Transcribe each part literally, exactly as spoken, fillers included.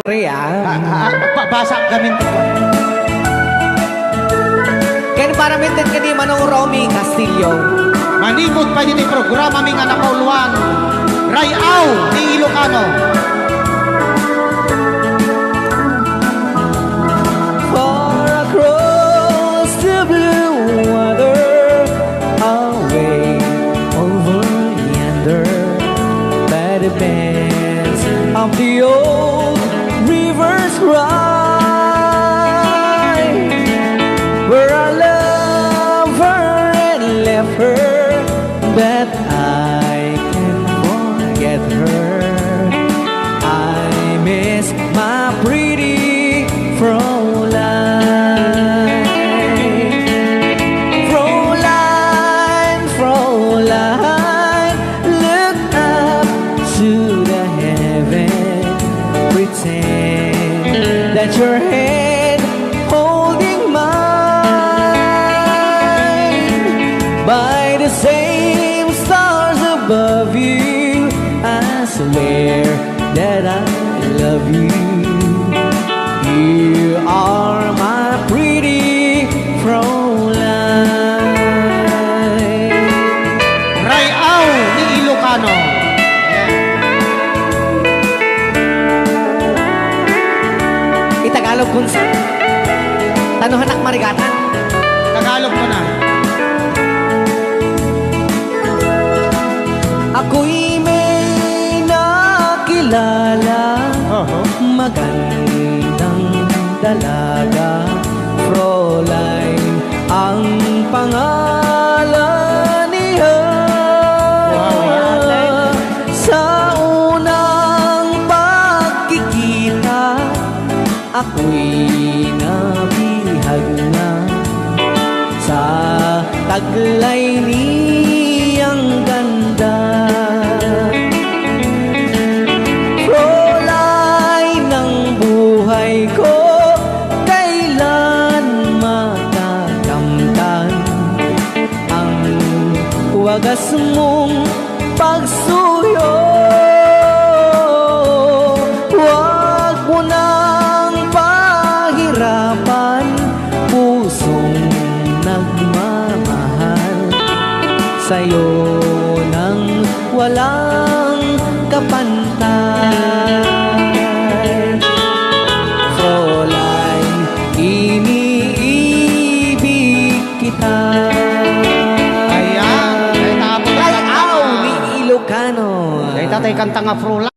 Re, ah. Ah, ah, pa-, basa kami. Ken para met kadi Manong Romy Castillo. Manipud pay ditoy programami nga nakauluan, Ray-aw ni Ilocano. Far across the blue water, away over yonder, by the banks of the old river's cry, where I love her and left her, but I can't forget her. I miss my pretty Fräulein. Fräulein, Fräulein, look up to the heaven. Pretend that your hand holding mine by the same stars above you. I swear that I love you. You are my pretty Fräulein. Ray-aw ni Ilocano. Itagalog kun sa. Tano hanak marigatan. Tagalog mo na. Ako'y may nakilala, Oho. Magandang dalaga, Fräulein ang pangalan niya. Wow. Sa unang pagkikita, ako'y nabihag na sa taglay niyang ganda. Fräulein ng buhay ko, kailan matakamtan ang wagas mong pagsuyo? Huwag mo nang pahirapan, pusong nagmamahal, sa'yo nang walang kapantay. Fräulein, iniibig kita. Ayan. Ay, tapos Ray-aw ni Ilocano. Ay, tatay, kanta nga, Fräulein.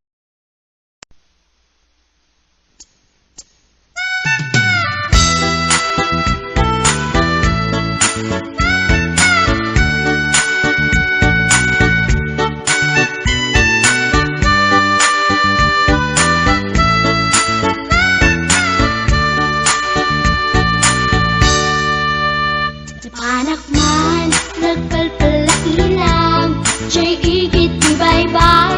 Napanak man, nagpalpalak lang, jay igid ti baybay.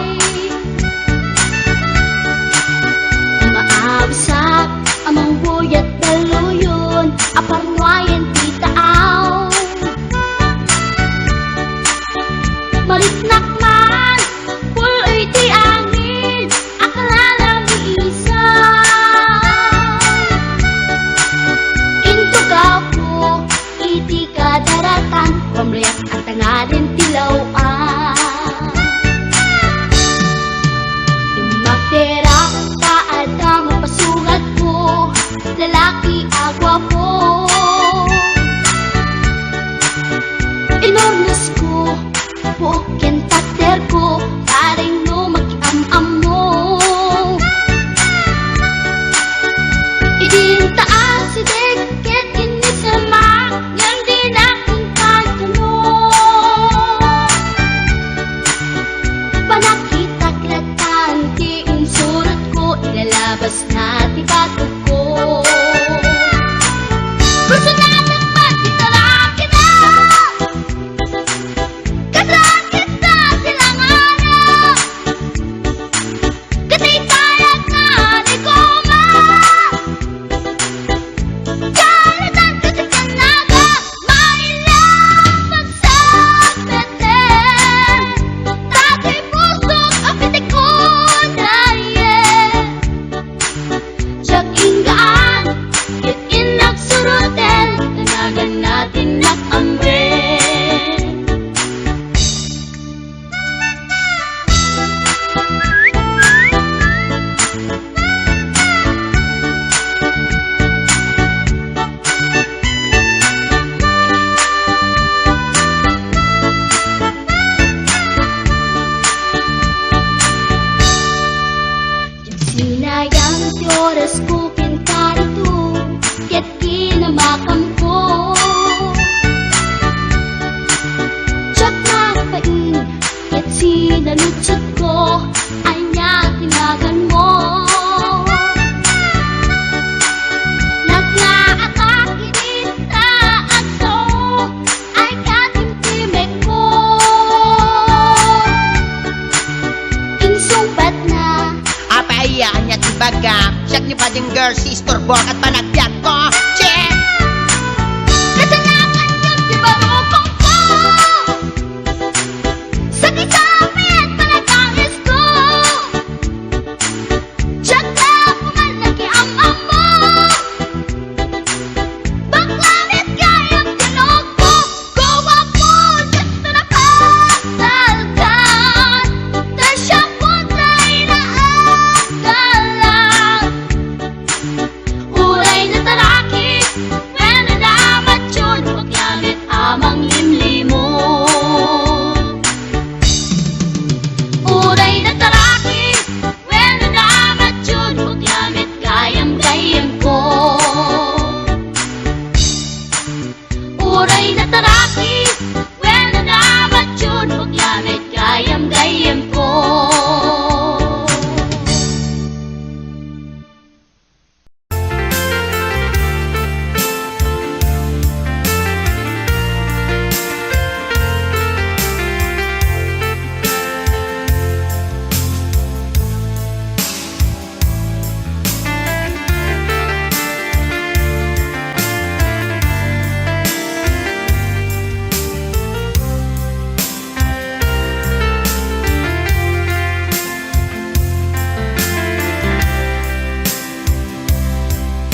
Oras ko ken karito, ket kinamakamko. Diak nagbain, ket sinaludsodko, ania ti naganmo? Nagngaatak iti taatko, ay katimtimekko. Insungbatna. Apay aya, ania ti bagam? Siak ni Bading Girl, si Istorbo, ket panagbiagko. Che! Kasanakan ket ti barukongko. Sakit-sakit panagangisko. Diak la pumal nakiam-ammo. Bakla met gayam ti nokko. Guwapo, diak to napagtalkan. Ta siak met ti naagalan. Uray nataraki, wenno namatyon, bakla met a manglimlimon. Uray nataraki, wenno namatyon, bakla met gayam-gayyemko. Uray nataraki, wenno namatyon, bakla met gayam-gayyemko.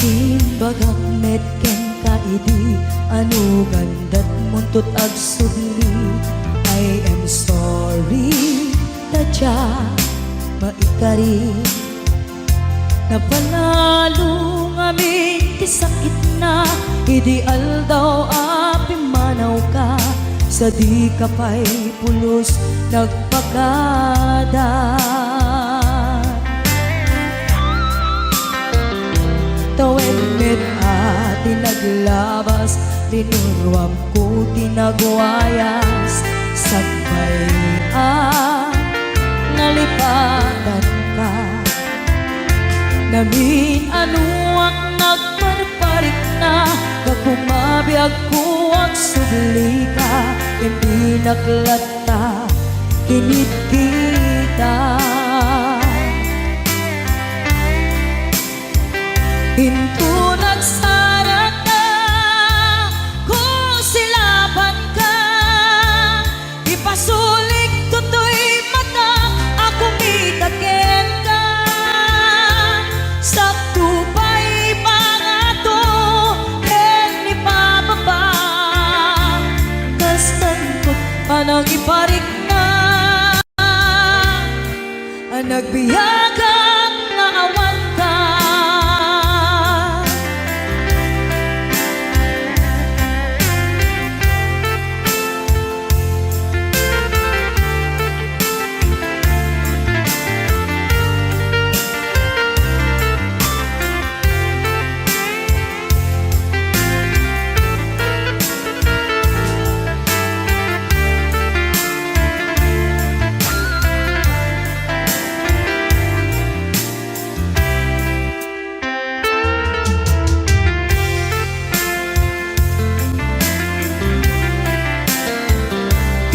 Imbagak met kenka idi, ano gandat muntot agsubli. I am sorry, ta diak maikari. Napalalo ngamin ti sakitna idi aldaw a pimmanawka, sa dika pay pulos nagpakada. Tawen met a ti naglabas, linuruamko ti nagwayas, sakbay a nalipatanka. Namin-anoak nagparparikna, gapu mabiagko agsublika, ken dinak latta kinitkita. Intonak saraka, kusilabanka, ipasulik toy matak a kumita kenka. Sakto pay pangato ken ipababa, kastan to't panangiparikna. A nagbiagak nga awanka.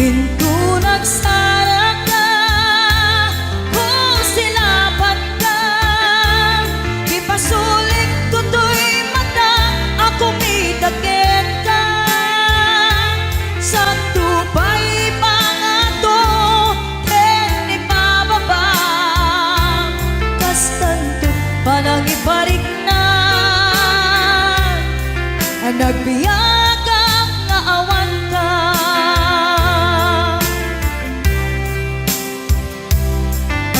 Intonak saraka, kusilabanka, ipasulik toy matak a kumita kenka. Sakto pay pangato ken ipababa, kastan to't panangiparikna. A nagbiagak nga awanka.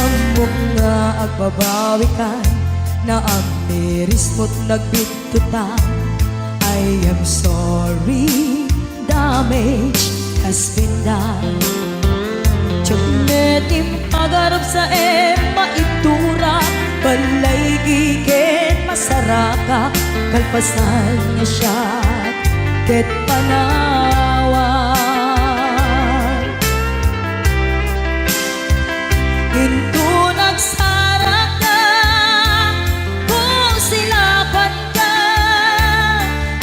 Ammok nga agbabawika, naamirismo't nagbittotan. I am sorry, damage has been done. Diak met impagarup sa em maitura, balay giken Raka, kalpasan nga siak ket panawan. Inton agsarakka, kusilapanka,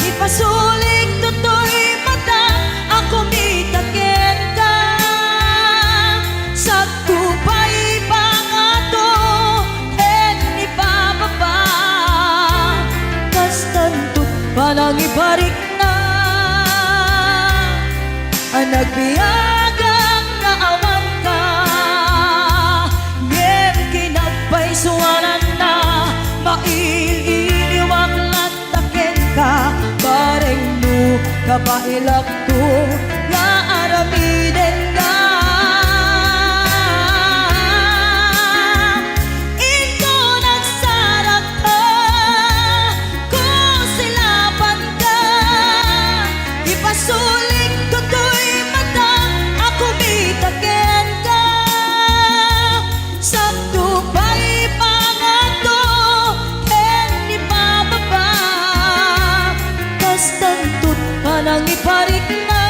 ipasulik toy mata a kumita kenka. Sadto pay pangato ken ipababa, kastanto panangiparikna. A nagbiagak nga awanka, ngem kinagpaysuananna, mail-iliwak latta kenka, bareng no kabaelakto nga aramidenka. Inton agsarakka, kusilapanka, ipasulik toy mata a kumita kenka. Sadto pay pangato ken ipababa, kastanto panangiparikna.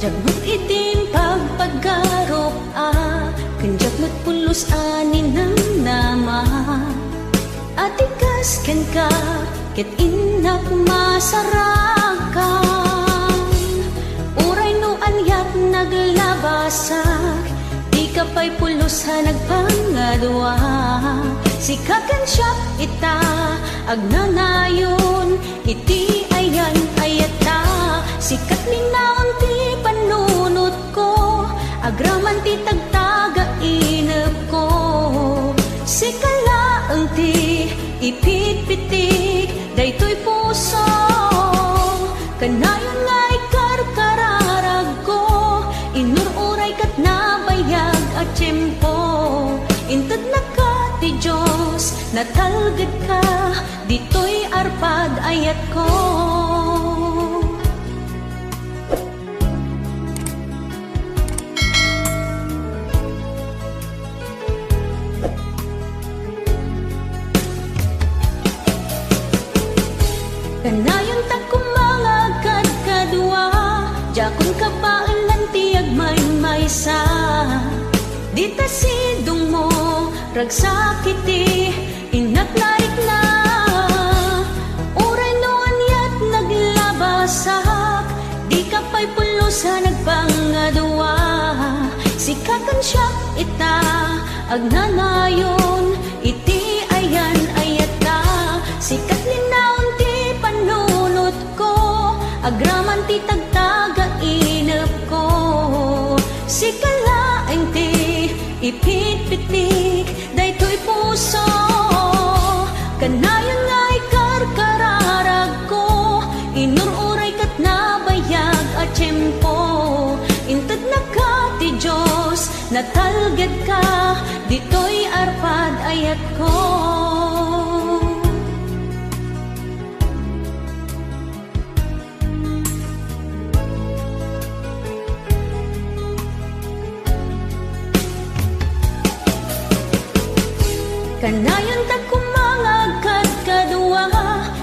Met idin pagpaggarup-a, ken diak met pulos a ninamnama. Atikas kenka, ket innak masarakan. Uray no aniat naglabasak, dika pay pulos a nagpangadua. Sika ken siak ita, agnanayon iti ayan-ayatta. Sika ket linnaon ti panunot ko, agraman ti tagtaga inepko. Sika laeng ti ipitpitik daytoy puso. Kanayon nga ikarkararagko, inur-uray ket nabayag a tiempo. Intednaka ti Dios, natalgedka, ditoy arpad ayatko. Kanayon ta koma nga agkadkadua, diakon kabaelan ti agmaymaysa. Dita sidongmo, ragsak iti innak narikna. Uray no aniat naglabasak, dika pay pulos a nagpangadua. Sika ken siak ita, agnanayon iti ayan-ayatta. Sika ket linnaon ti panunotko, agraman ti tagtaga inepko. Sika laeng ti ipitpitik daytoy puso. Kanayon nga ikarkararagko, inur-uray ket nabayag a tiempo. Intednaka ti Dios, natalgedka, ditoy arpad ayatko. Kanayon ta koma nga agkadkadua,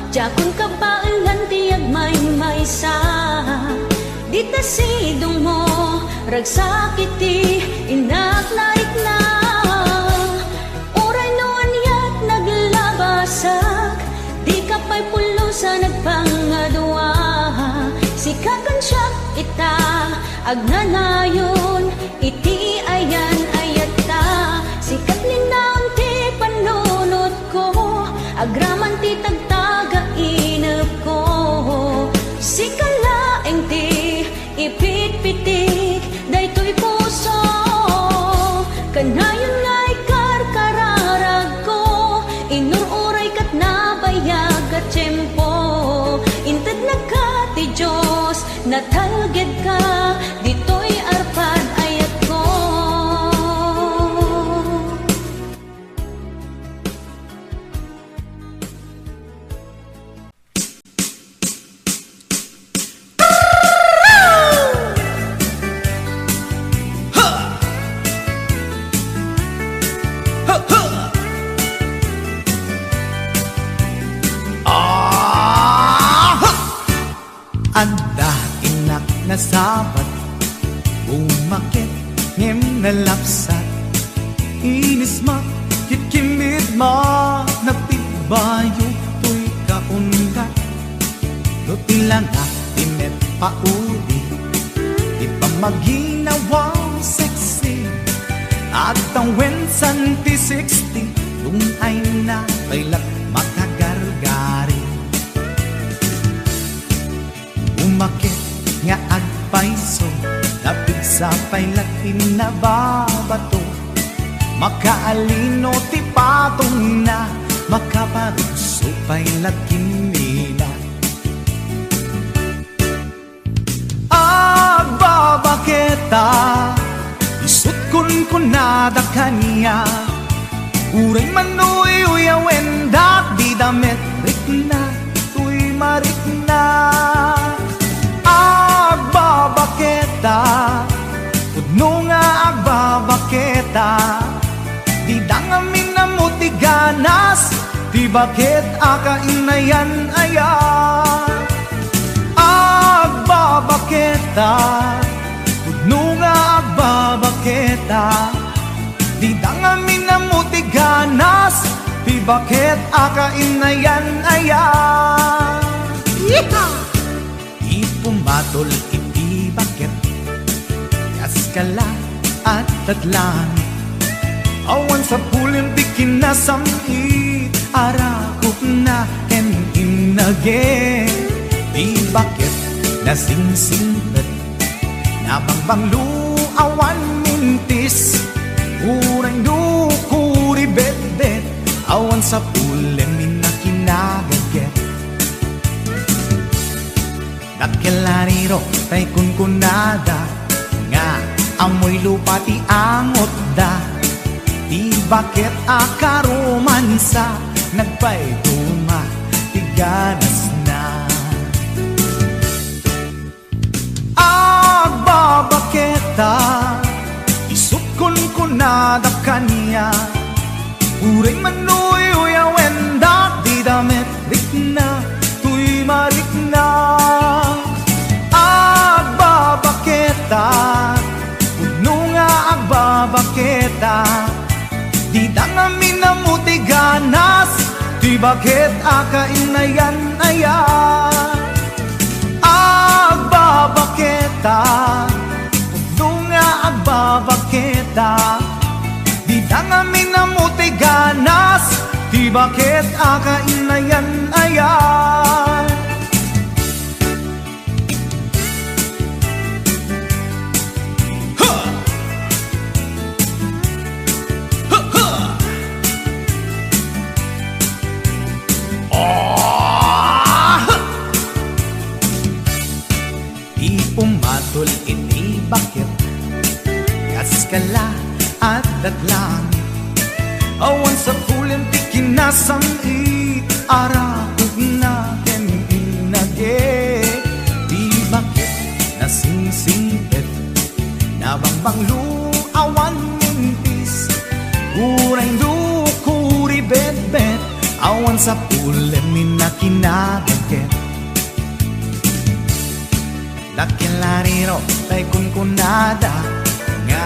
diakon kabaelan ti agmaymaysa. Dita sidongmo, ragsak iti innak narikna. Uray no aniat naglabasak, dika pay pulos a nagpangadua. Sika ken siak ita, agnanayon iti ayan-ayatta. Sika ket linnaon ti panunotko, agraman ti tagtaga inepko. Sika laeng ti ipitpitik daytoy puso. Kanayon nga ikarkararagko, inur-uray ket nabayag a tiempo. Intednaka ti Dios, natalgedka, ditoy arpad ayatko. Adda innak nasabat, bumaket ngem nalapsat. Inismak ket kinbidma, nagtibbayo toy kaundat. No ti langak ti met pauli, ti pammaginawa sexy. Agtawen santi sixty, dun-ayna pay la't makagargari. Umaket nga agpayso, napigsa pay la't ti nababato. Makaalino ti patongna, makaparugso pay la't kimmina. Agbabaketa, isut' kunkunada kaniak. Uray man uyuyawendak, dida met rikna toy marikna. Agbabaketa, pudno nga agbabaketa, dida ngamin ammo ti ganas ti baket a kainayan-ayan. Agbabaketa, Baket a kainayan-ayan. Yeehaw! Ti pumatol iti baket, kaskala, adda langit. Awan sapulem ti kinasam-it, arakupna ken innage. Ti baket, nasingsingpet, nabangbanglo, awan mintis. Uray no kuribetbet, awan sapulem inna kinagaget. Dakkel a riro tay kunkunada nga amoy lupa ti angotda. Ti baket a karomansa, nagpaiduma ti ganasna. Agbabaketa, isut' kunkunada kaniak. Uray man no uyawendak, dida met rikna toy marikna. Agbabaketa, pudno nga agbabaketa, dida ngamin ammo ti ganas, ti baket a kainayan-ayan. Agbabaketa, pudno nga agbabaketa, dida ngamin ammo ti ganas, ti baket a kainayan-ayan. Ha! Ha, ha! Ah! Ti pumatol iti baket, kaskala, adda langit. Awan sapulem ti kinasam-it, arakupna ken innage. Ti baket, nasingsingpet, nabangbanglo, awan mintis. Uray no kuribetbet, awan sapulem inna kinagaget. Dakkel a riro tay kunkunada nga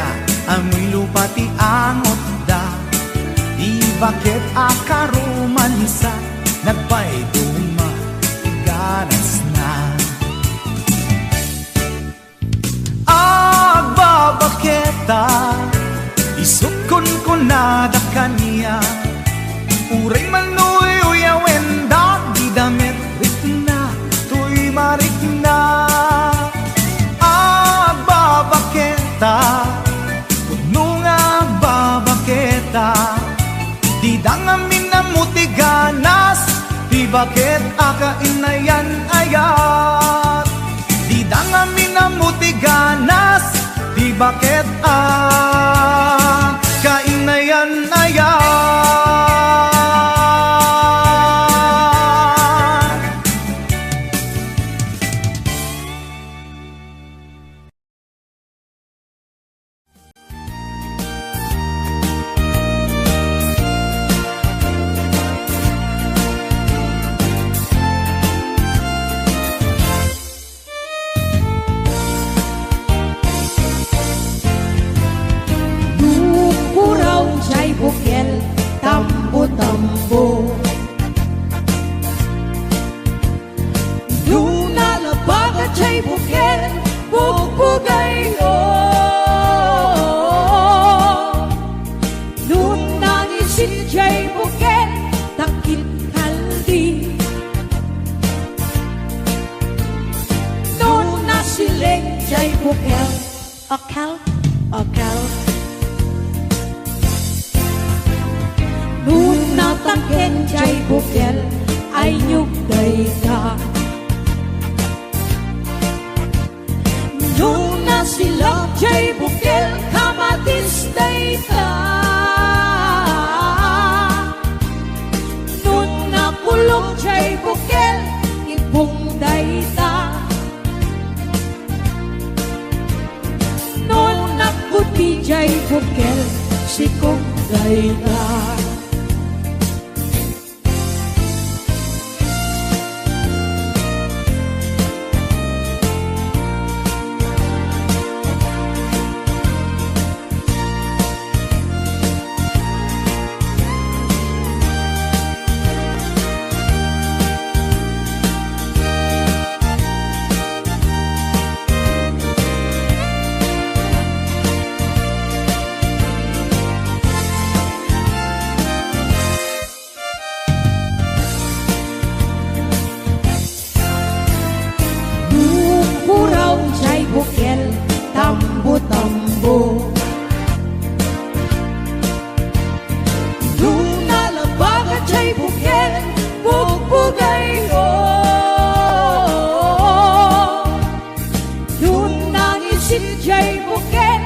amoy lupa ti angotda. Ti baket a karomansa, nagpaiduma ti ganasna. Agbabaketa, isut' kunkunada kaniak. Uray man no uyawendak, dida met rikna toy marikna. Agbabaketa, pudno nga agbabaketa, dida ngamin ammo ti ganas, ti baket a kainayan-ayan. Dida ngamin ammo ti ganas, ti baket a kainayan-ayan. Nukuraw jay bukel, tambo-tambo. Nuna labaga jay bukel, bugbugayyo. Nuna nangisit jay bukel, takit kaldi. Nuna sileng jay bukel, okel, okel. Nuna tangken jay bukel, aynyog dayta. Nuna silak jay bukel, kamatis dayta. Nuna kulok jay bukel, ibong dayta. Nuna kuti jay bukel, sikog dayta. Jay bukel,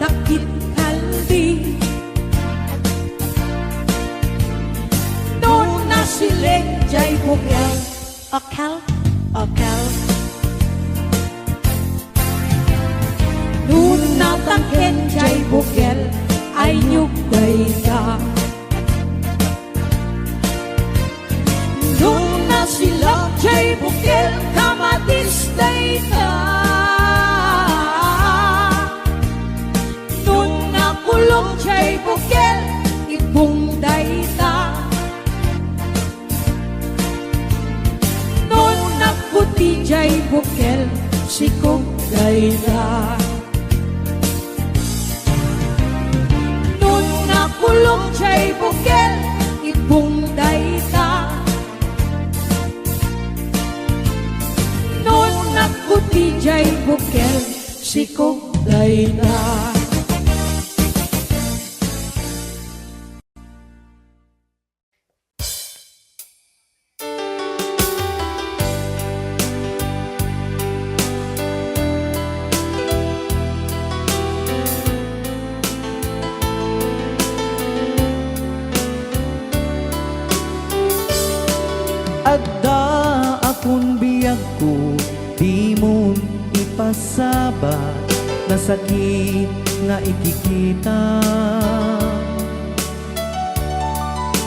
dakit kaldi. No nasileg jay bukel. Okel, okel. No natangken jay bukel, ay nyug dayta. No nasilak jay bukel, kamatis dayta. No nakulong jay bukel, ibong dayta. No naputi jay bukel, sikog dayta. No nakulong jay bukel, ibong dayta. No naputi jay bukel, sikog dayta. Adda a kun biagko, dimon ipasabat, nasakit nga ikikita.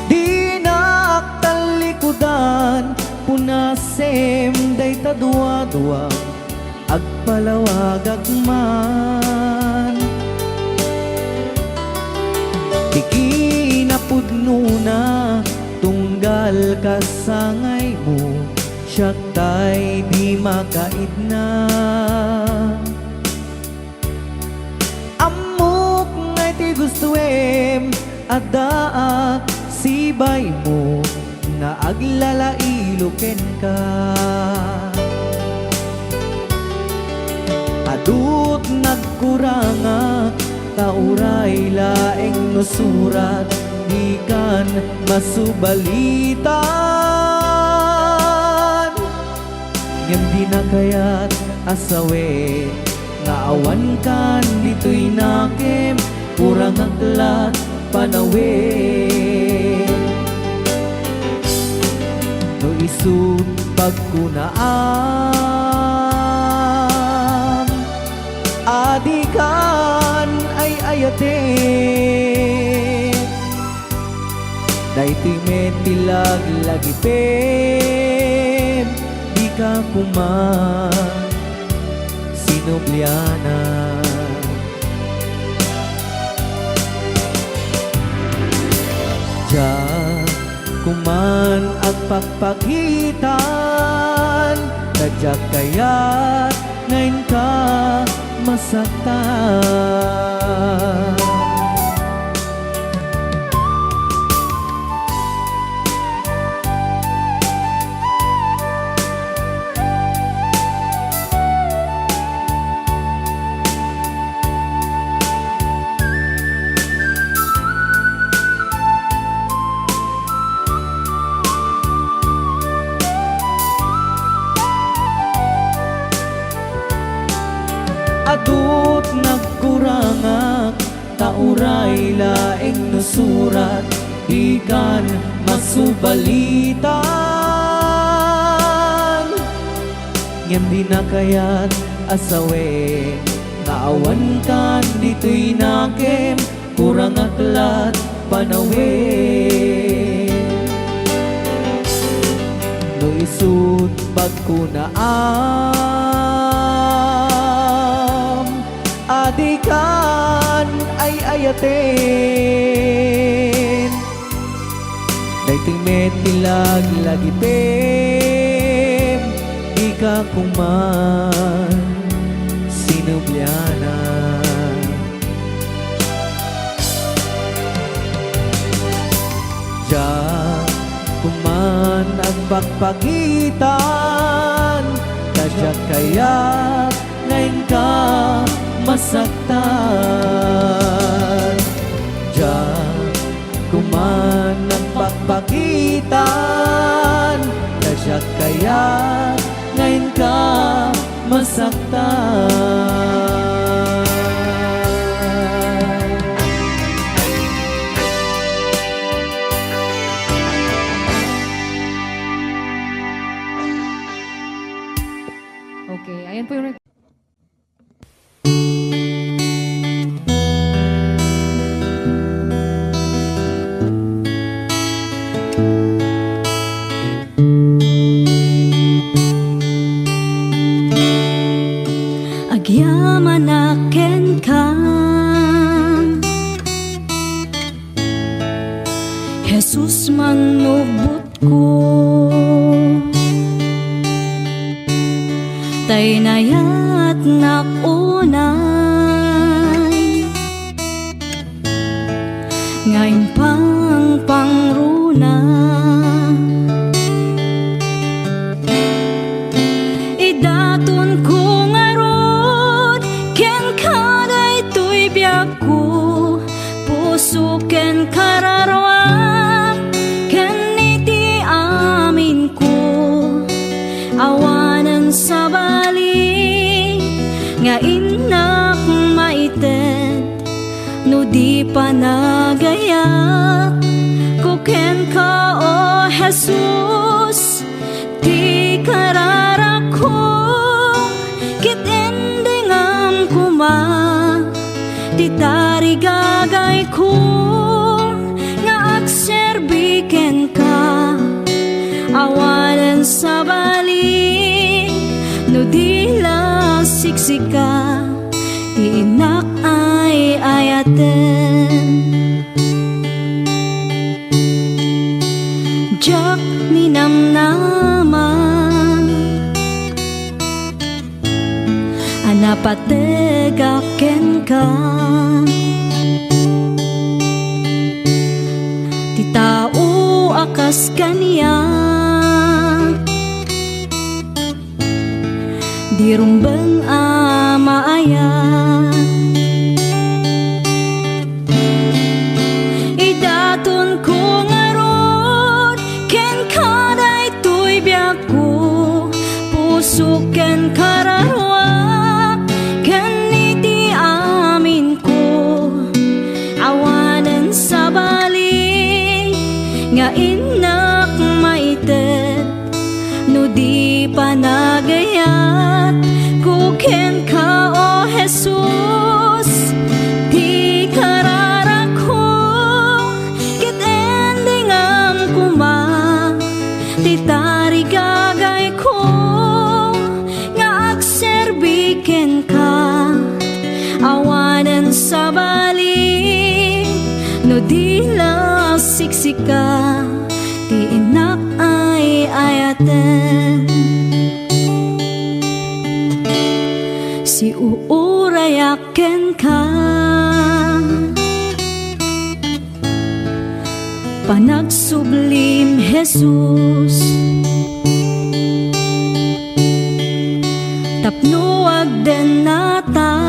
Dinak tallikudan, punasem dayta duadua, agpalawagak man. Ti kinapudnona, tunggal kasangaymo, siak tay di makaidna. Ammok nga iti gustoem, addaak sibaymo nga aglalailo kenka. Adut nagkurangak, ta uray laeng no surat, dikan masubalitan. Ngem dina kayat a sawen nga awankan ditoy nakem, kurangak lat panawen. No isut' bagko naam, adikan ay-ayaten. Daytoy met ti laglagipem, dika koma sinublianan. Diak koman agpakpakitan, ta diak kayat nga inka masaktan. Adut nagkurangak, ta uray laeng no surat, dikan masubalitan. Ngem dina kayat a sawen nga awankan ditoy nakem, kurangak lat panawen. No isut' bagko naam, adikan ay-ayaten. Daytoy met ti laglagipem, dika koman sinublianan. Diak koman agpakpakitan, ta diak kayat nga inka masaktan. Diak koman agpakpakitan, ta diak kayat nga inka masaktan. Agyamanak kenka, Jesus, mannubbotko. Ta inayatnak unay nga impangpangruna. Idatonko ngarud kenka daytoy biagko, puso ken kararuak, ken iti aminko. Awanen sabali nga innak maited no di panagayat ko kenka, O Jesus, ti kararakko, ket indingam koma ti tarigagayko nga agserbi kenka. Awanen sabali no di la siksika ti innak ay-ayaten. Diak ninamnama a napategak kenka. Ti tao a kas kaniak, di rumbeng a maayat. Idatonko ngarud kenka daytoy biagko, puso ken kararuak, ken iti aminko. Awanen sabali nga innak maited no di panagayat ko kenka, O Jesus, ti kararakko, ket indingam koma ti tarigagayko nga agserbi kenka. Awanen sabali no di la siksika ti innak ay-ayaten. Siuurayak kenka, panagsublim, Jesus, tapno agdennata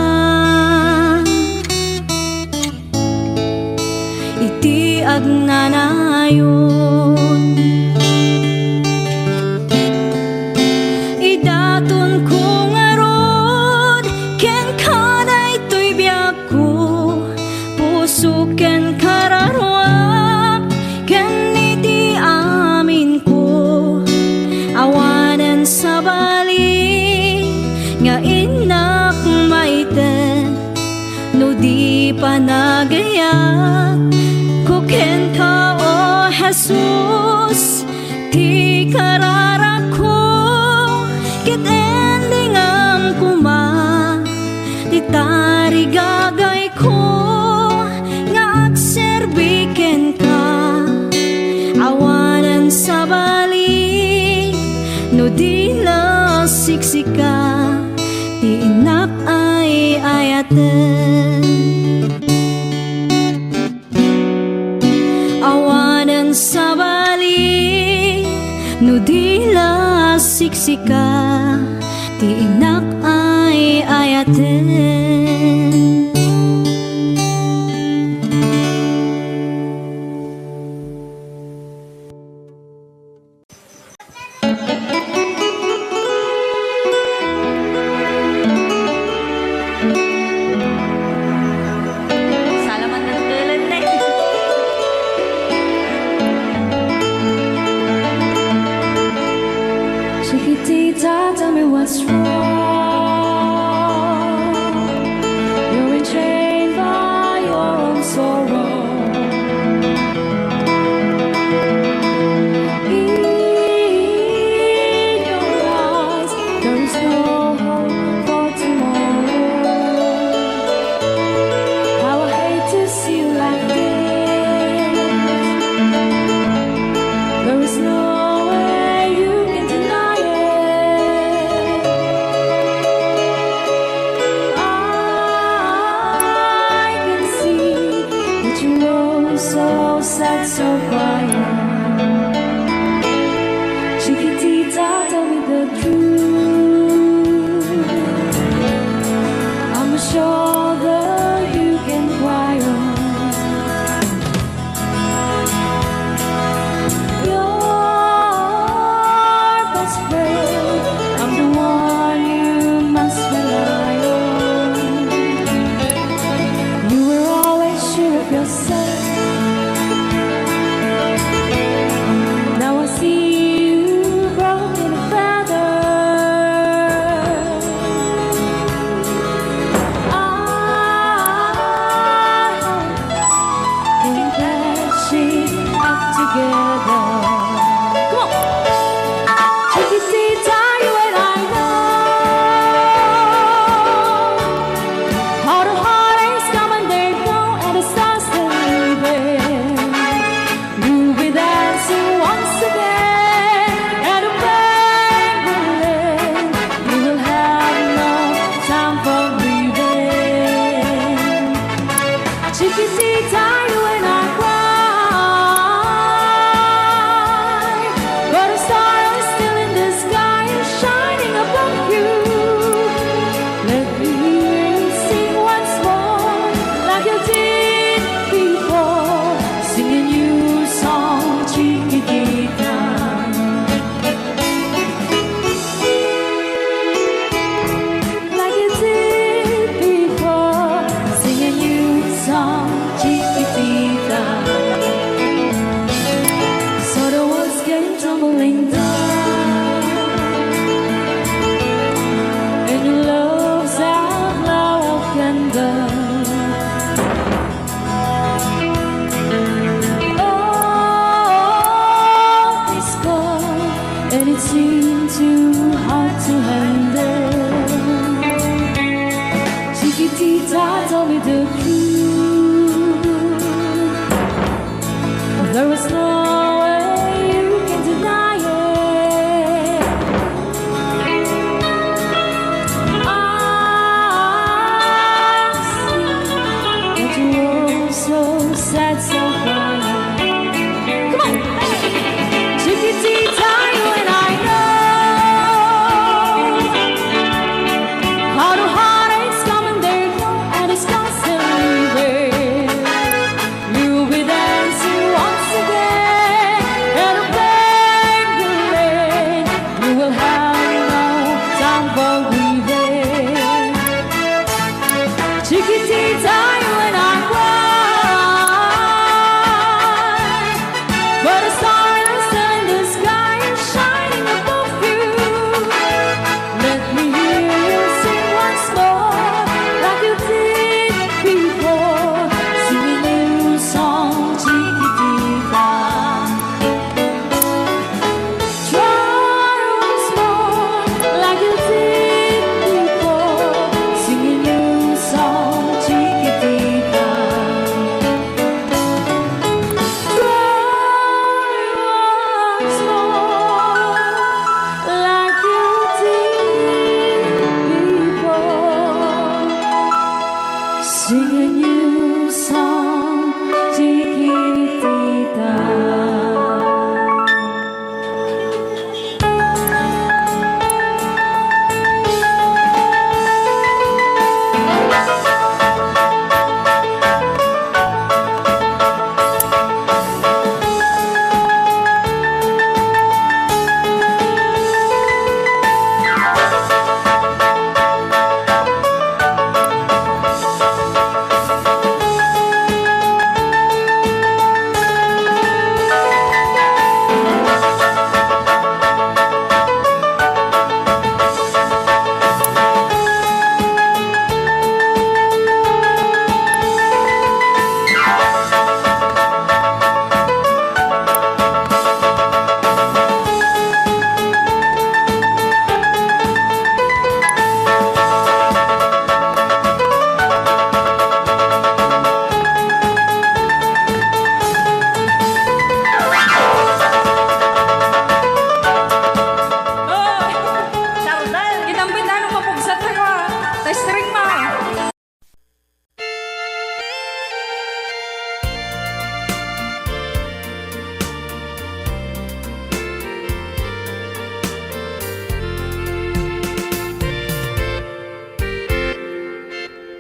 iti agnanayon. Idatonko ngarud kenka daytoy biagko, puso ken kararuak, ken iti aminko. Awanen sabali nga innak maited no di panagayat ko kenka, O Jesus, ti kararakko, ket indingam koma ti tarigagayko nga agserbi kenka. Awanen sabali no di la siksika ti innak ay-ayaten. Awanen sabali no di la siksika ti innak ay-ayaten. Salamat ng tulad na eh. Chiquitita, tell me what's wrong. You're enchained by your own sorrow. In your eyes, there is no hope for tomorrow. That's so quiet. Chiquitita, tell me the truth. I'm a shoulder you can cry on. Your best friend, I'm the one you must rely on. You were always sure of yourself. Now I see you broken feather. I hope we can patch it up together. Come on. Chiquitita, you and I know how the heartaches come and they go, and the stars are leaving. We'll be dancing once again, and the pain will end. We will have no time for grieving. Chiquitita, you and I cry, but a star is still in the sky and shining above you. Let me hear you sing once more, like you did before. Sing a new song, Chiquitita. Like you did before, sing a new song, Chiquitita. So the walls came tumbling down, and your love's outlaw of candle. Oh, it's cold, and it seemed too hard to handle. Chiquitita, tell me the truth. There was no way you can deny it. I see that you were so sad, so quiet. Come on! Chiquitita, you and I know how the heartaches come and they go, and it's constantly there. We'll be dancing once again, and the pain will end. We will have no time for grieving. Chiquitita, you and I cry, but a star in the sky is shining above you. Let me hear you sing once more, like you did before. Sing a new song, Chiquitita. Try once more, like you did before. Sing a new song, Chiquitita. Try once more, like you did before. Sing a new song, Chiquitita.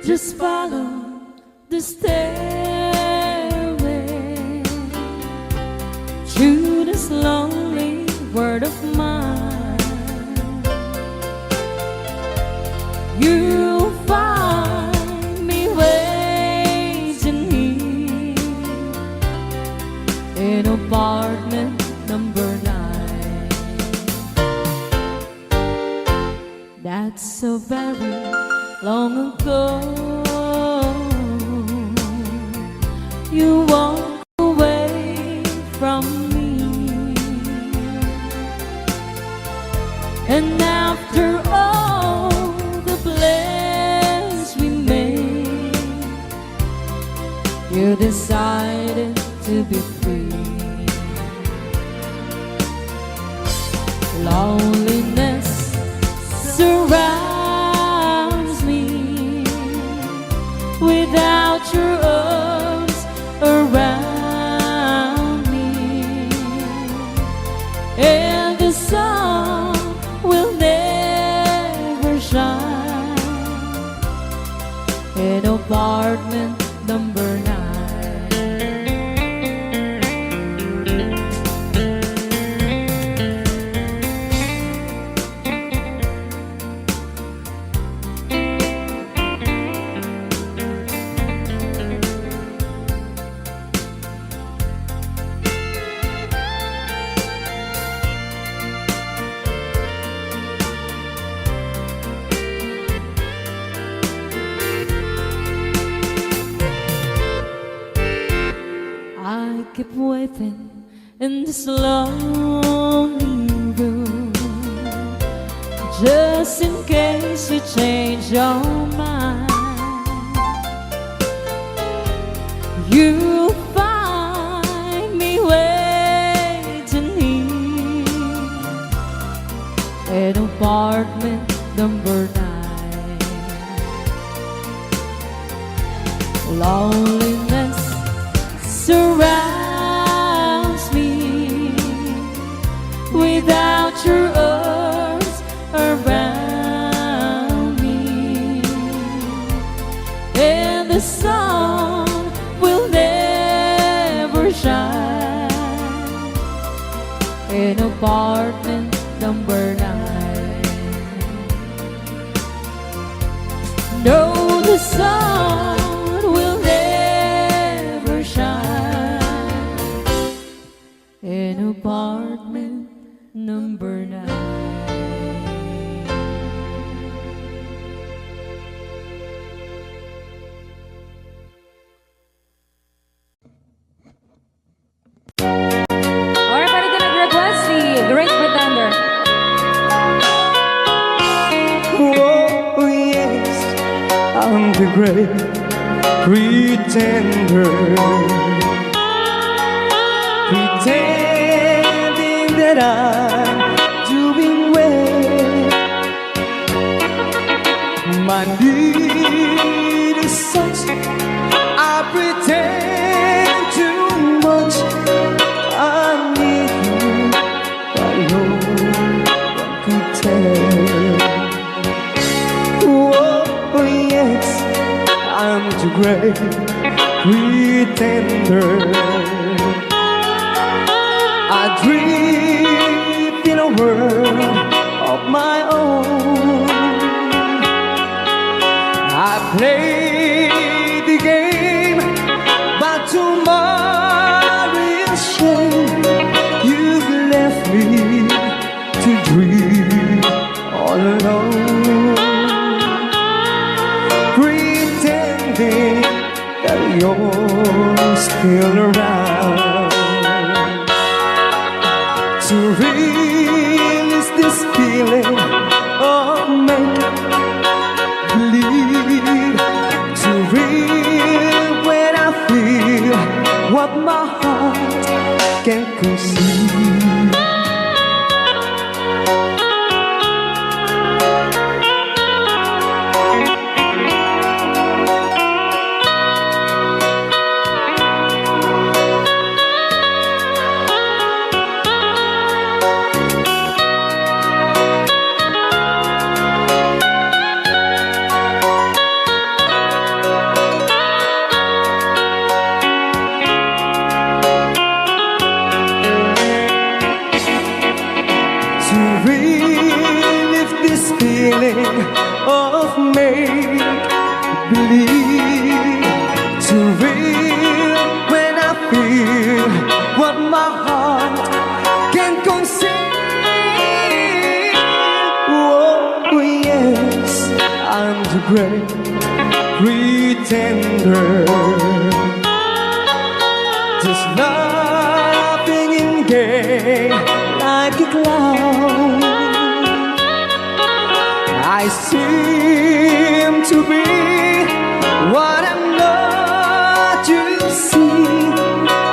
Just follow the stairway through this lonely world of mine. You'll find me waiting here in apartment number nine. That's so very long ago. You walk away from me. And after all the plans we made, you decided to be free. Loneliness surrounds me. Without your arms around me, and the sun will never shine in apartment number nine. I keep waiting in this lonely room, just in case you change your mind. You'll find me waiting here in apartment number nine. Loneliness surrounds me. Without your arms around me, and the sun will never shine in apartment number nine. No, the sun will never shine in apartment number nine. Alright, pwede ka nag-request si Great Pretender. Oh, yes, I'm the great pretender. Pretending that I'm doing well. My need is such, I pretend too much. I need you, but no one could tell. Oh, yes, I'm the great pretender. I drift in a world of my own. I play the game, but to my real shame, you've left me to dream all alone, pretending that you're still around. To release this feeling of make believe, to real when I feel what my heart can conceive. Pretender, just laughing in gay like a clown. I seem to be what I'm not, you see.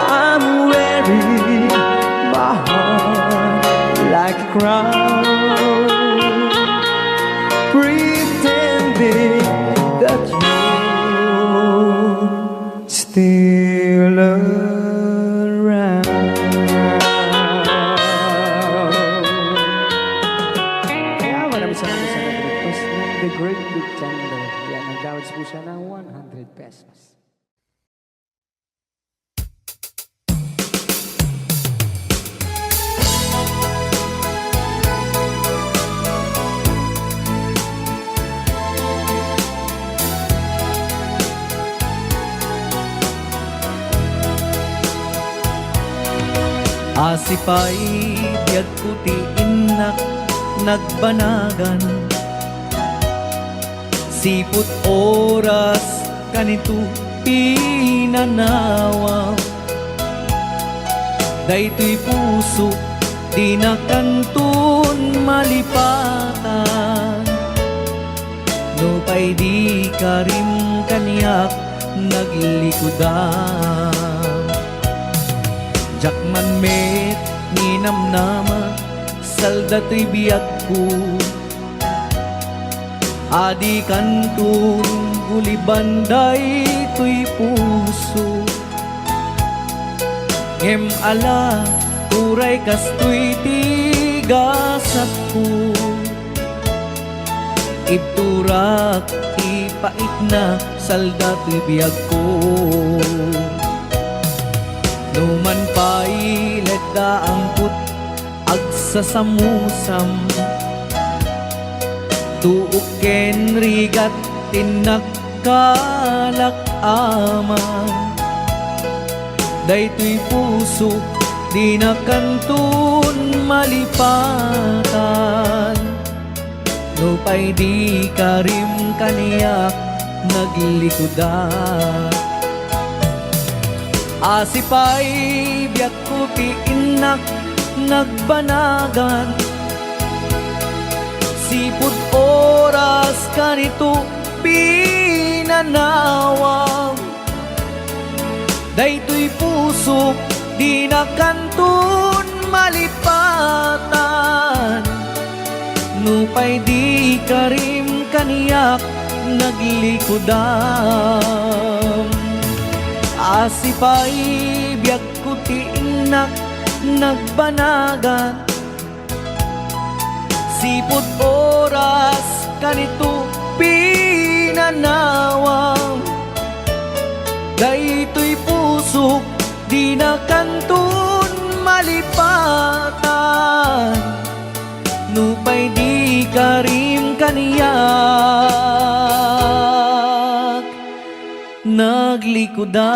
I'm wearing my heart like a crown, pretending that you're still around. Kaya maraming salamat sa nag-request ng The Great Pretender. Yan, nagdawat po siya ng one hundred pesos. Asipay, biagko ti innak nagbanagan. Sipud oras kanito pinanawa. Daytoy puso, dina kanton malipatan. Nupay di karim kaniak naglikudan. Diak man met ninamnama, salda toy biagko. Adi kanton guliban daytoy puso. Ngem ala, uray kastoy ti gasatko. Ibturak ti paitna, salda toy biagko. Numan pay letda angkot agsasamusam, tuok ken rigat ti nakkalak-ama. Daytoy puso, dina kanton malipatan. Nupay di karim kaniak naglikudan. Asipay, biagko ti innak nagbanagan. Sipud oras kanito pinanawam. Daytoy pusok, dina kanton malipatan. Nupay di karim kaniak naglikudam. Asipay, biagko ti innak nagbanagan. Sipud oras kanito pinanawam. Daytoy pusok, dina kanton malipatan. Nupay di karim kaniak naglikudan.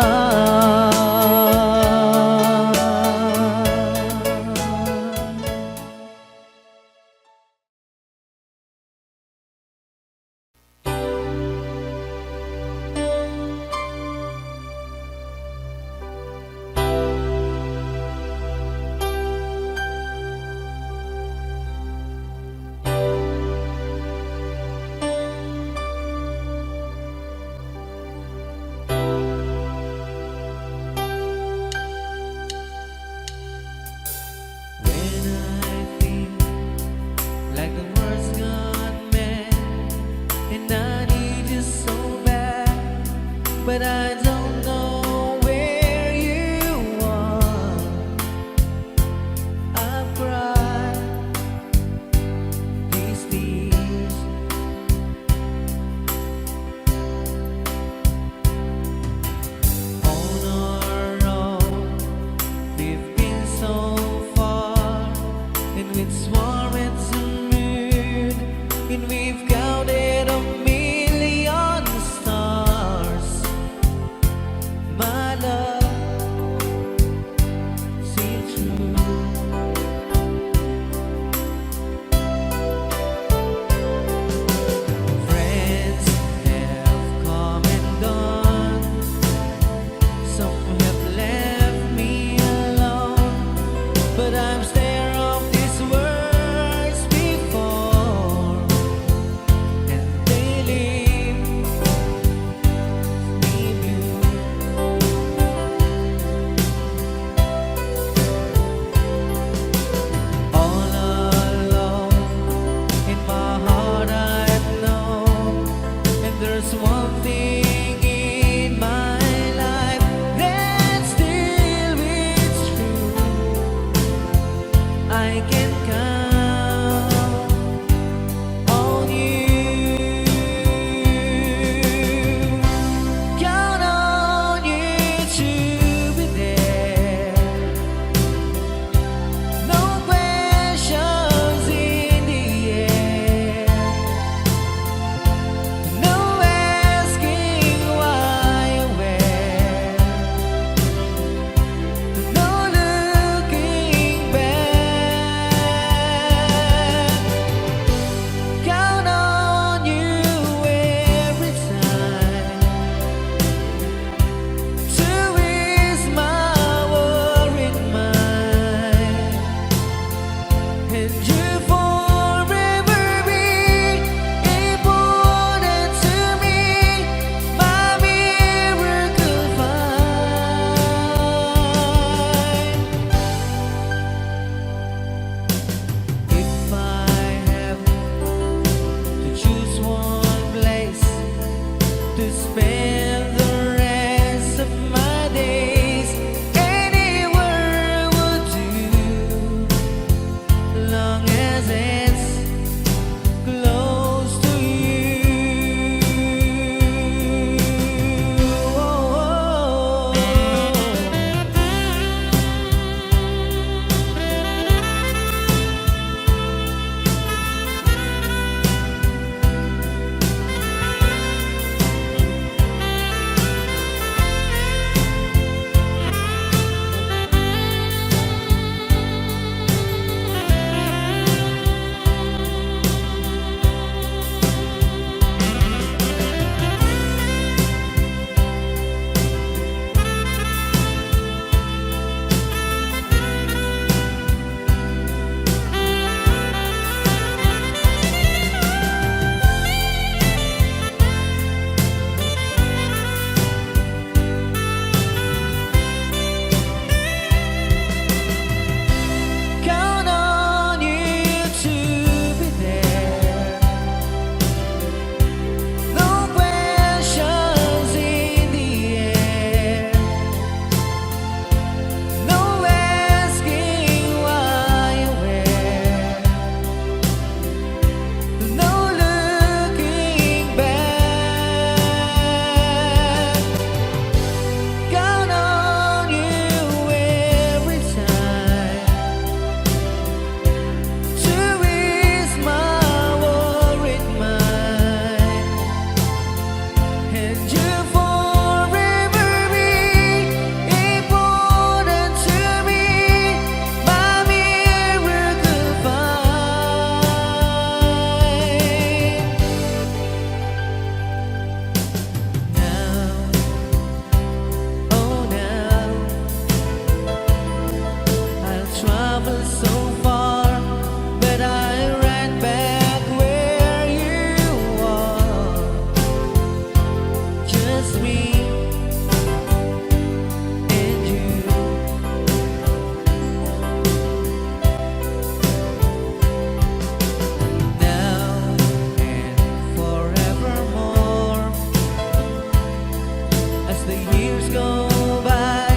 When I think like the world's gone mad, and I need you so bad, but I don't know where you are. I've cried these tears on our own. We've been so far, and we've swam at the moon, and we've counted a million stars. To spend the rest of my days anywhere would do, long as it's close to you. Count on you to be there. No questions in the air. No asking why or where. No looking back. Count on you every time to ease my worried mind. And you forever be important to me, my miracle find. Now, oh now, I'll travel so far, but I ride back where you are. Just me and you. Now and forevermore. As the years go by,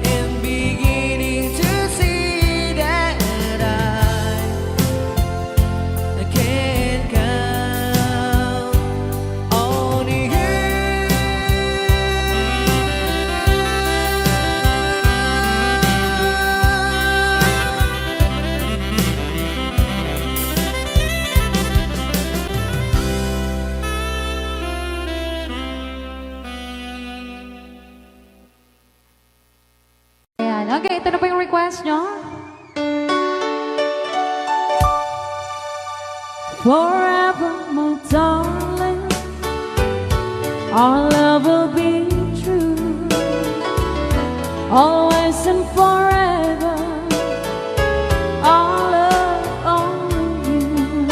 I'm beginning to see that I, I can count on you. Ayan. Okay, ito na po yung request nyo. Forever, my darling, our love will be true. Always and forever, our love only you.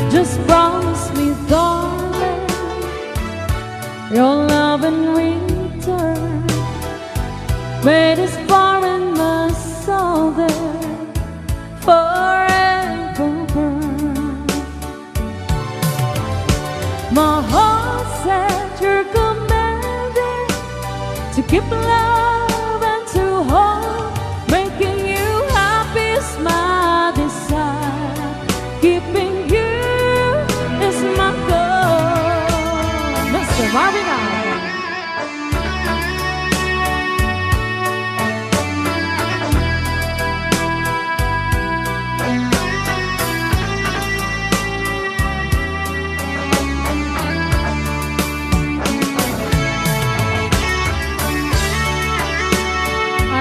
Just promise me, darling, your love in return. Wait is far in my soul there forever. My heart said you're commanded to keep love and to hold. Making you happy is my desire. Keeping you is my goal. Mister Marvin Alvin.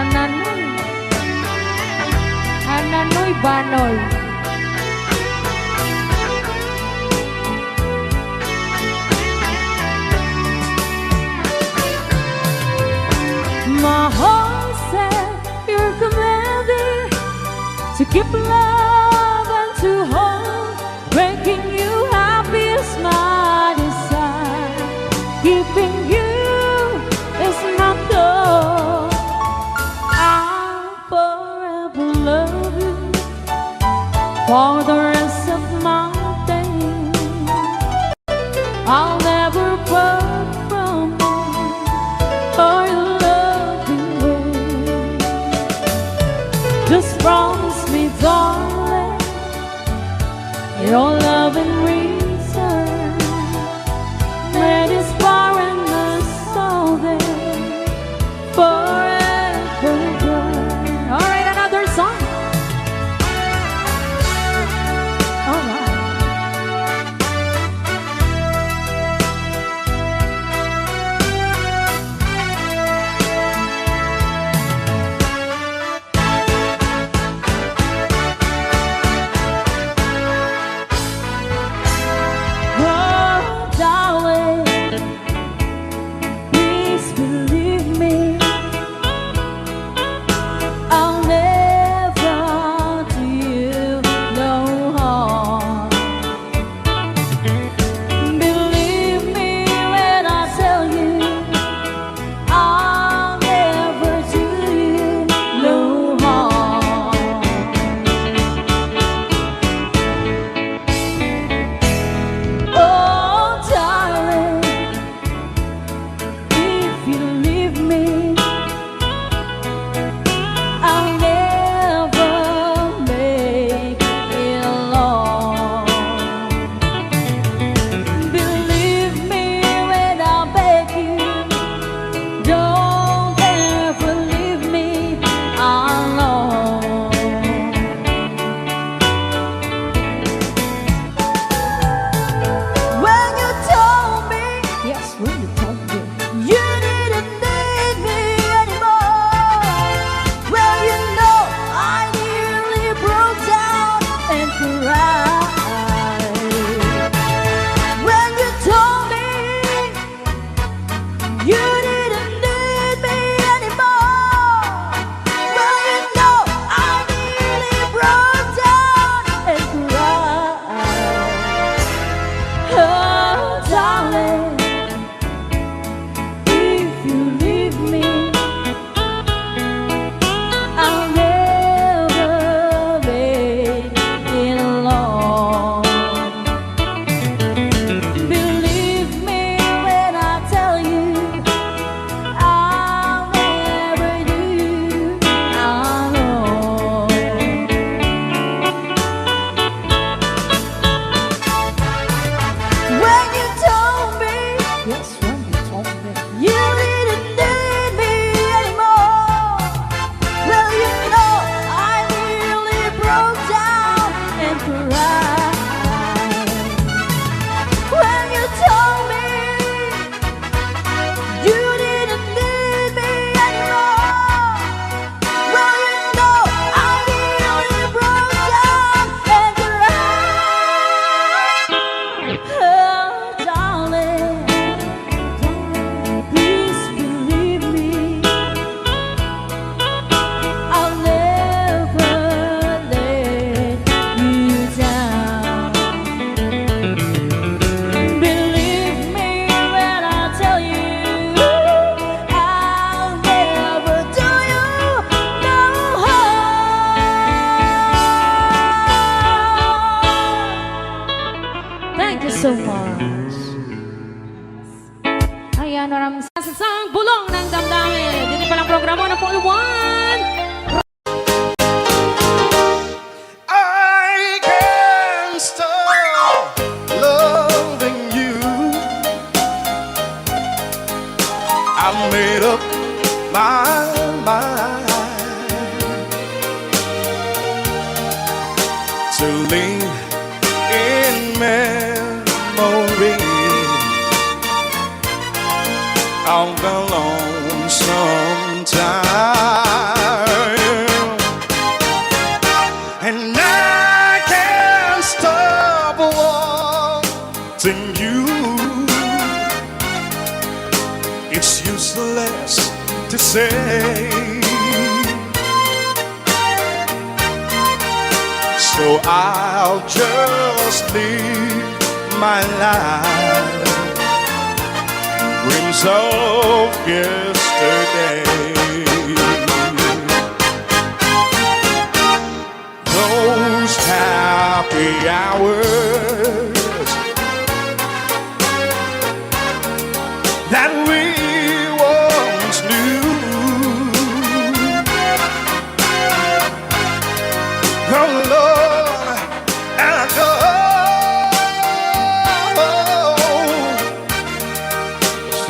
Ananoy. Ananoy Banoy. My heart said you're commanding to keep love and to hold. Making you happy is my desire. Keeping you is my goal. I'll forever love you for the rest of my days. I'll never Promise me, darling, your love in return. May this barrenness all day forever burn. All right, another song. All right. Oh, darling, please believe me. I'll never do you no harm. Believe me when I tell you, I'll never do you no harm. Oh, darling, if you leave me, I'll never make it alone. Believe me when I beg you, don't ever leave me alone. When you told me, yes, when you told me you didn't need me anymore, well, you know I nearly broke down and cried. When you told me you didn't need me anymore, well, you know I nearly broke down and cried. Oh, darling, if you leave me, I'll never make it alone. Believe me when I tell you, I'll never do you alone. When you told me, yes, when you told me you didn't need me anymore, well, you know I nearly broke down and cried. When you told me you didn't need me anymore, well, you know I nearly broke down and cried. Oh, darling, please believe me, I'll never let you down. Believe me when I tell you, I'll never do you no harm. Thank you so much. Ayan, maraming sa-, sa Bulong ng Damdamin. Dito palang programa na po, one. I can't stop loving you. I made up my mind to live in memory of the lonesome time. And I can't stop wanting you. It's useless to say. So I'll just live my life, dreams of yesterday. Those happy hours that we once knew.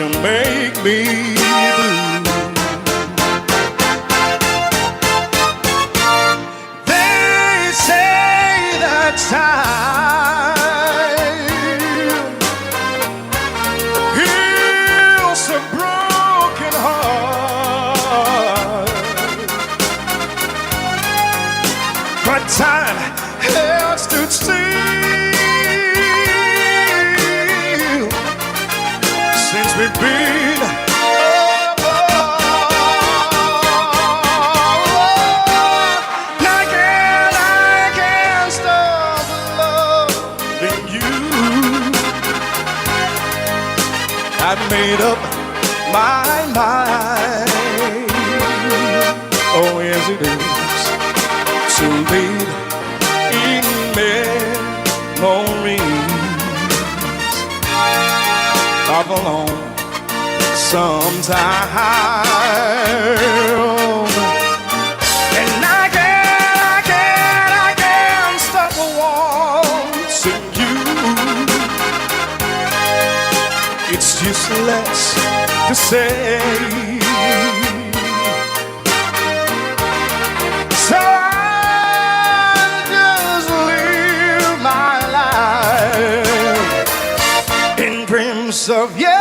Make me blue. They say that time heals a broken heart, but time has stood still since we've been apart. I can't, I can't stop loving you. I made up my mind. Oh, yes, it is. To live in memories of a long sometime. And I can't, I can't, I can't stop wanting you. It's useless to say. So I'll just live my life in dreams of yesterday.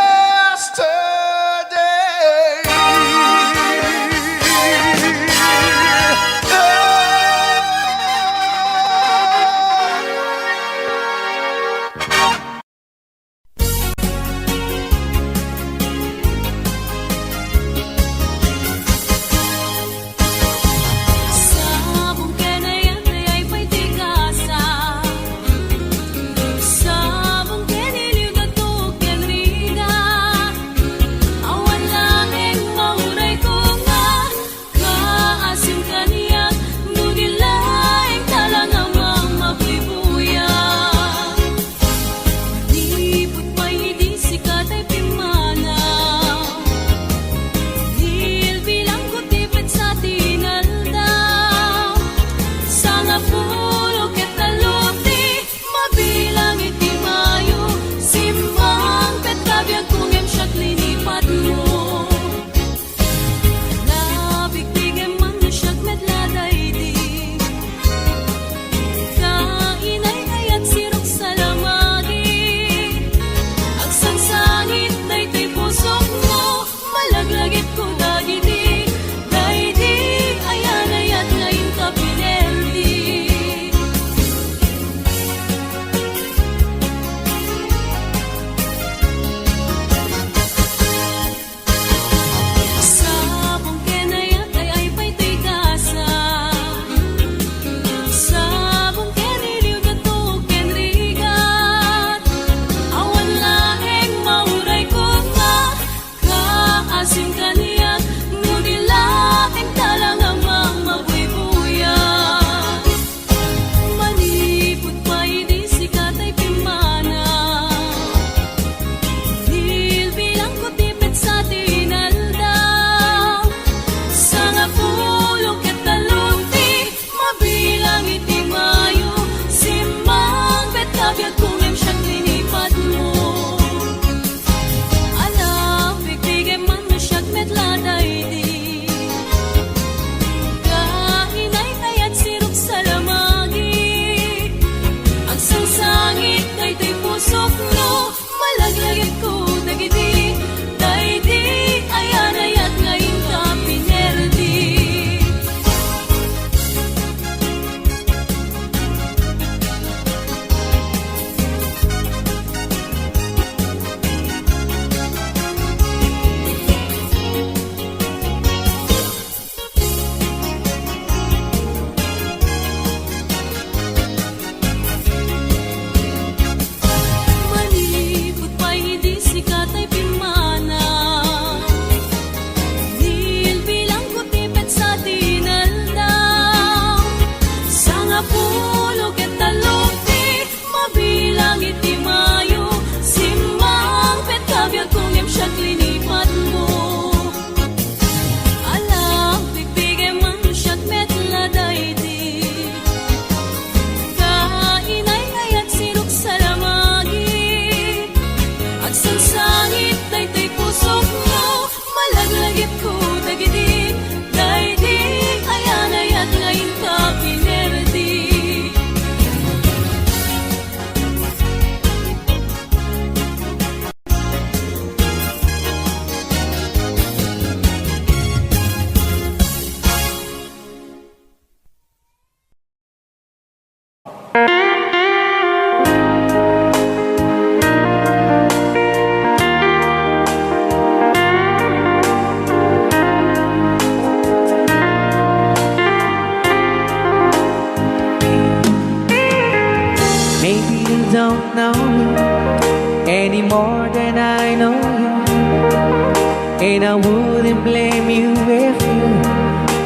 I wouldn't blame you if you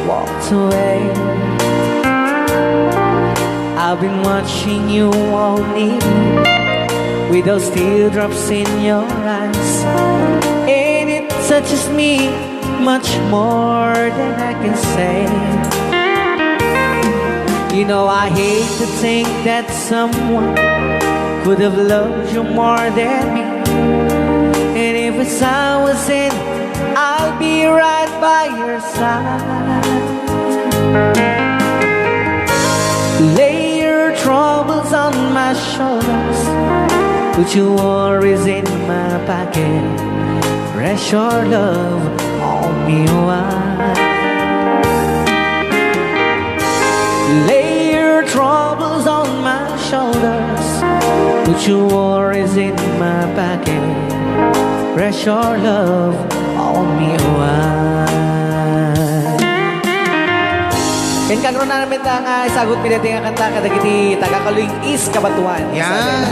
walked away. I've been watching you all evening with those teardrops in your eyes, and it touches me much more than I can say. You know, I hate to think that someone could have loved you more than me. And if it's hours in, I'll be right by your side. Lay your troubles on my shoulders, put your worries in my pocket. Rest your love on me, why? Lay your troubles on my shoulders, put your worries in my pocket. Rest your love on me, why? Ken kagrunan met nga isagut mi daytoy nga kanta kadagiti taga Caluig East, Cabatuan. Yan.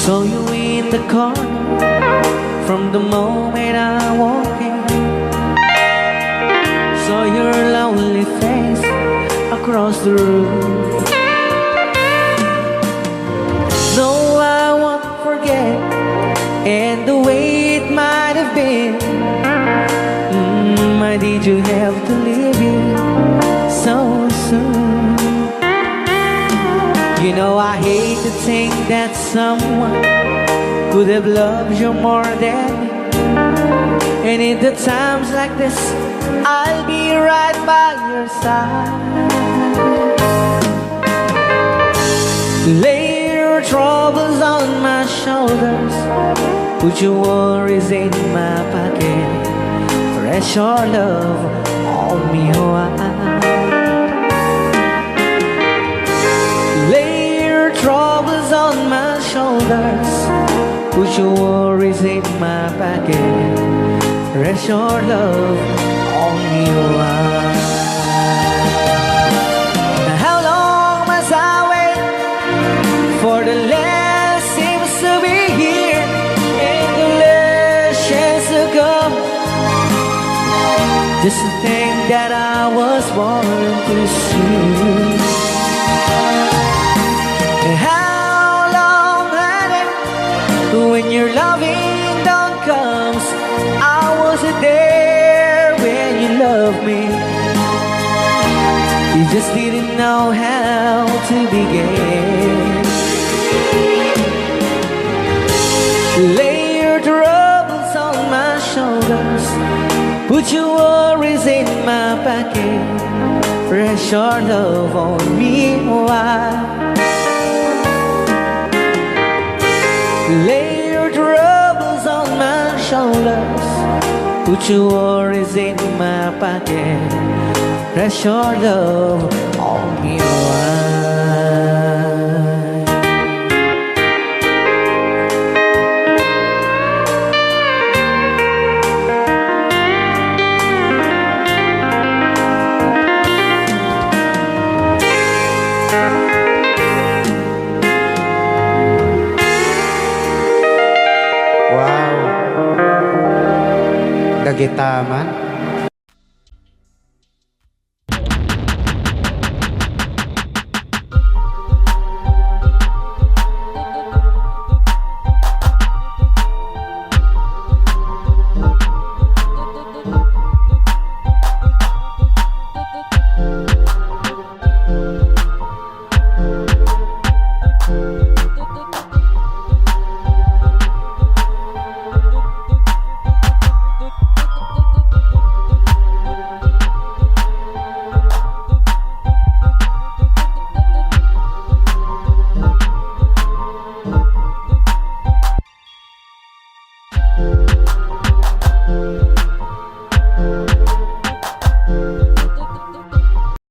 Saw you in the corner from the moment I walk in. Saw your lovely face across the room. No, I won't forget, and the way it might have been. Mm, why did you have to leave it so soon? You know, I hate to think that someone could have loved you more than me. And in the times like this, I'll be right by your side. Lay your troubles on my shoulders, put your worries in my pocket. Rest your love on me, why? Lay your troubles on my shoulders, put your worries in my pocket. Rest your love on me, why? How long must I wait for the less seems to be here and the less chance to come? Just the thing that I was born to see. How long had it when your loving dawn comes? I wasn't there when you loved me. You just didn't know how to begin. Lay your troubles on my shoulders, put your worries in my pocket. Rest your love on me, why? Lay your troubles on my shoulders, put your worries in my pocket. Rest your love on me, why? Wow. Dagita man.